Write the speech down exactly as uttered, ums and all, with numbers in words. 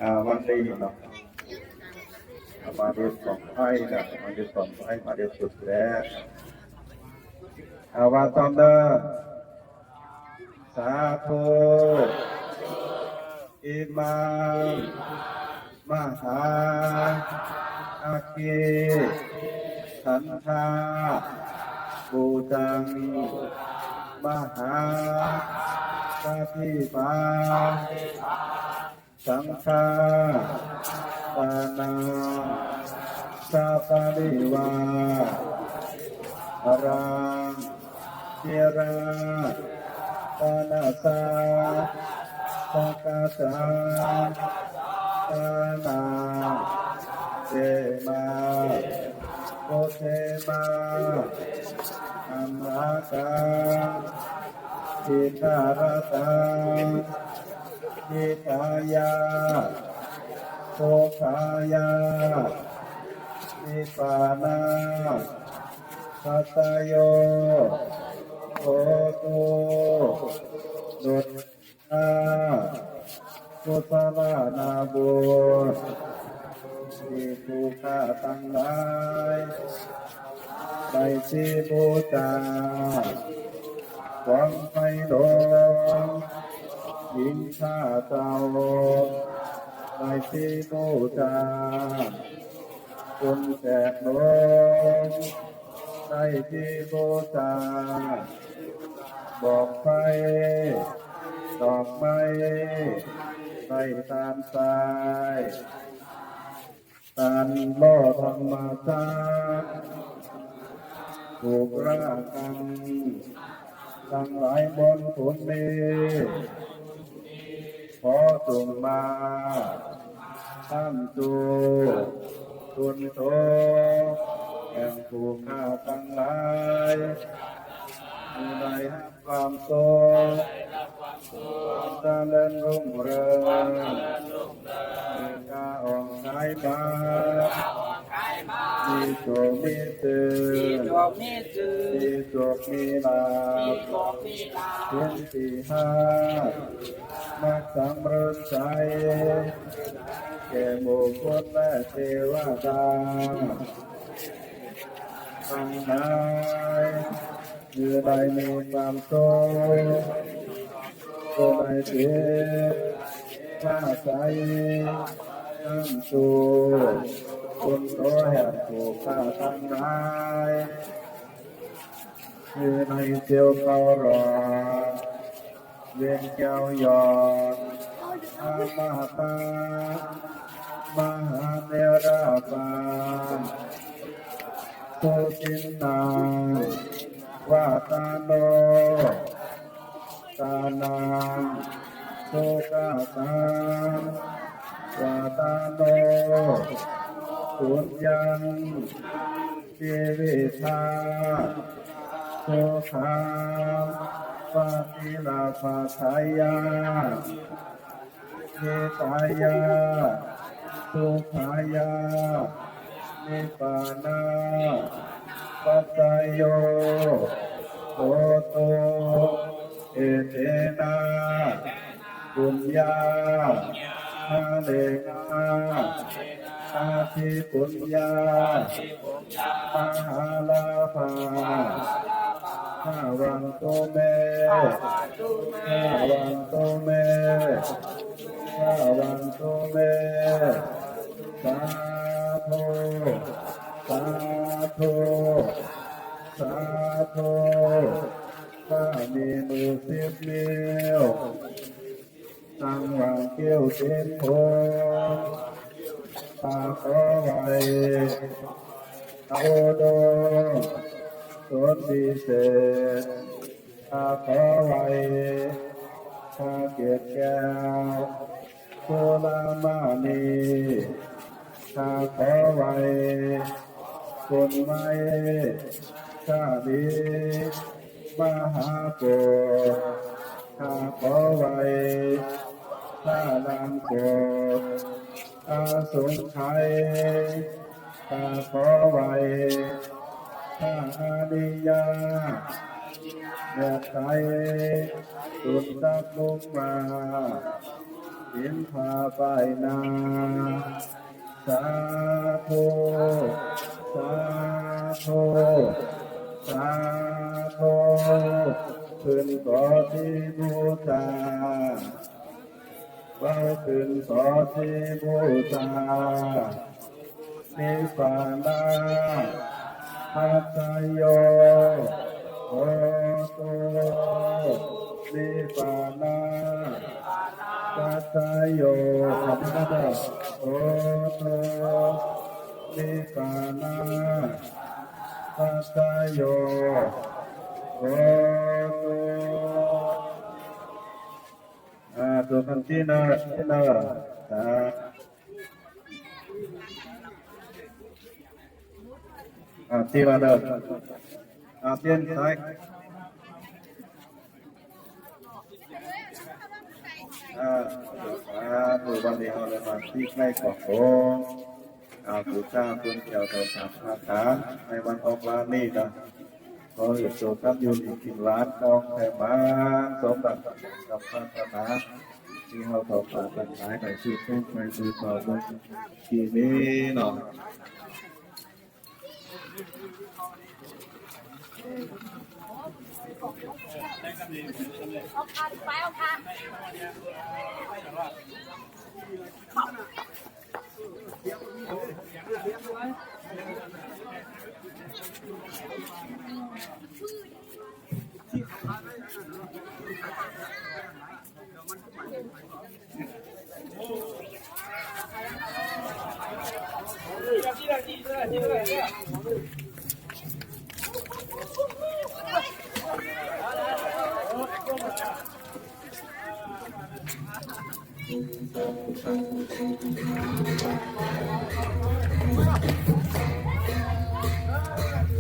อา วันนี้เนาะ อา มาเรียนของไทยนะ มาเรียนของไทย มาเรียนสุดแรก อา ว่าตอนนั้น สาธุ อิมัง มหา อักขิ ขันธา ปูตัง มหา ปฏิปา สังฆา ปานา สะปะริวารัง เทระ ปานาสะ สังฆาสะ ปานา เตมา โกเทมา อัมหากัง อิทารัตัง นิตายา สุขายา นิพพานา ปัจจโย โหตุ ดุจจา กุศลานาบุญ ที่ผู้ข้าทั้งหลาย ได้ที่บูชา ของไฟหลวง หญิงข้าเจ้า ได้ที่บูชา คุณแจกหลวง ได้ที่บูชา บอกไฟ ดอกไม้ ได้ตามสาย ตันโลธรรมชาติ ถูกรากัน ทั้งหลายบนทุนนี้ ขอจงมาท่านสู่คุณโตแห่งผู้ข้าทั้งหลาย ผู้ได้รับความสุข ความเจริญรุ่งเรือง มีกาอ่องขายมา มีโชคมีเสน่ห์ มีโชคมีลาภ เพียงที่ห้า มักสำเริญใจ แก่หมู่คนและเทวดา ทั้งหลาย คือได้มีความสุข คือได้เกิดพระใส นั่งสู่คุณโตแห่งผู้ข้าทั้งหลาย คือในเที่ยวเขาหลอก เวียงแก้วยอด อมตะ มหาเนรปาน สุจินตัง วาตาโน ตานัง สุขะตัง วาตาโน ปุญญัง ชีวิตา สุขัง ปฏิลาภาทายา นิตายา สุขายา นิพพานา ปัจจโย โหตุ เอเตนะ ปุญญา ทาเนนะ อาทิปุญญา มหาลาภา ภาวันตุเม ภาวันตุเม ภาวันตุเม สาธุ สาธุ สาธุ ข้ามีมือสิบนิ้ว ตั้งวางแก้วเต็มพวง ข้าขอไหว้ พระโอดมสมบูรณ์พิเศษ ข้าขอไหว้ พระเกศแก้ว จุลมณี ข้าขอไหว้ คุณไม้ ชาลี มหาโกศ ข้าขอไหว้ พระรามโกศ พระสงฆ์ไทย ข้าขอไหว้ พระอริยะ แม่ไตร สุนทรภูมิมา อินทาไปนา สาธุ สาธุ สาธุ ขึ้นต่อที่บูชา เว้าขึ้นต่อที่บูชา นิพพานา ปัจจโย โหตุ นิพพานา ปัจจโย ขอบคุณครับ โหตุ นิพพานา ปัจจโย โหตุ อ่า ตัวคันที่หน้า ที่หน้า อ่า อ่า ที่มาเด้อ อ่า เปลี่ยนสาย อ่า อ่า ตัววันนี้เฮาได้มาที่ใกล้ขององค์ อ่า บูชาเปิ้นแก้วเฒ่าสามประการ ในวันออกพรรษานี้นะ ขอให้โชคดีอยู่ดีกินหวาน ทองไข่หมาน สมดังกับปรารถนา ที่เฮาเฒ่าสามทั้งหลายได้สืบทอดไปสืบต่อเมืองที่นี้เนาะ